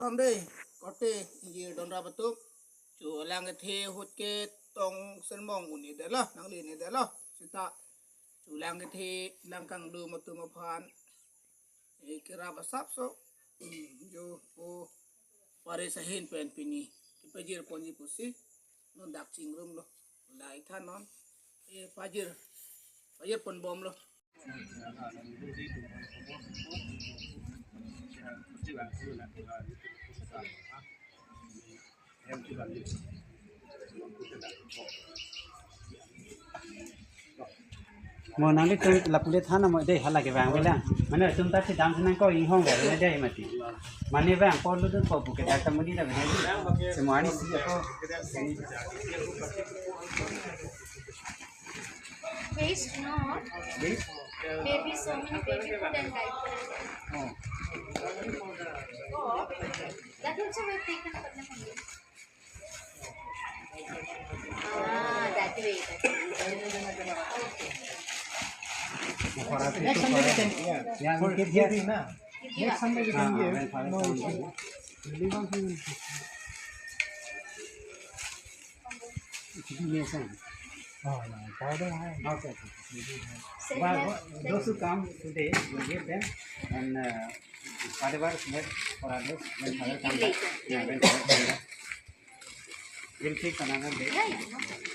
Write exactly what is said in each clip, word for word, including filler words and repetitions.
Ram dei, korte ingjir don rap atum. Chu lang kethe ahut ke tong sermong un-edetlo, nangli un-edetlo. Seta chu lang kethe, lang kangdum atum aphan, eh, kerap asapso, hmm, jo po pares ahin pen pini kepajir ponji pusi non dak chingrumlo. Lahai than non, eh, pajir, pajir ponbomlo. Mo nanglitum lapu le than amo dei, hala kevang avelang. Mane itum ta chedam si nangkok inghong ga ne dei mati. Mane vangpo, ludunpo pu ke dak ta mudi ta bede. Semo arnisi ako. Waste, no? Waste? Baby, so many baby food and diaper. Oh. Oh, that also we have taken. Ah, that way, that way. Next Sunday we can, yeah, we can give. Next Sunday we can give. No issue. Oh, no, powder hai. Okay, okay. But those who come today, we give them, and, uh, whatever is left for others, when father comes back, yeah, when father comes back, we'll fix another day. Yeah, yeah, no problem.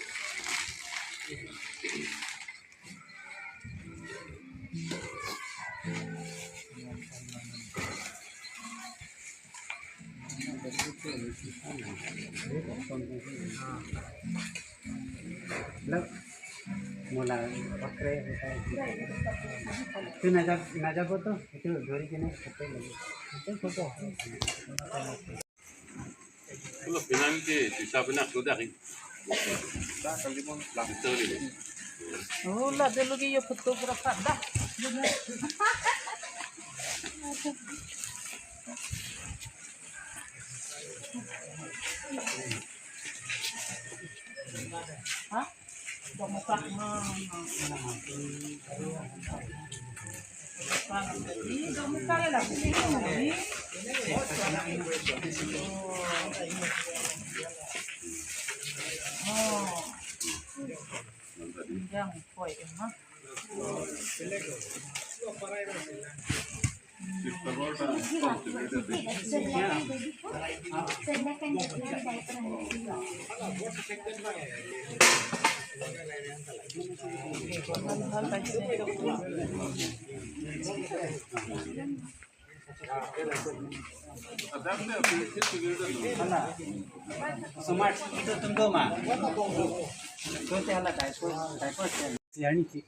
Lo, mula pakre hotai. Tu naja, naja boto, itu duri kene hotai lagi. Itu foto. Kalau pinang ke, sisa pinang sudah ni. Dah kali mon, dah betul ni. Oh, la dulu ke yo photographer dah. Ha? Smart itu tunggu ma. Itu teh hala diaper, diaper. Siang ni ki.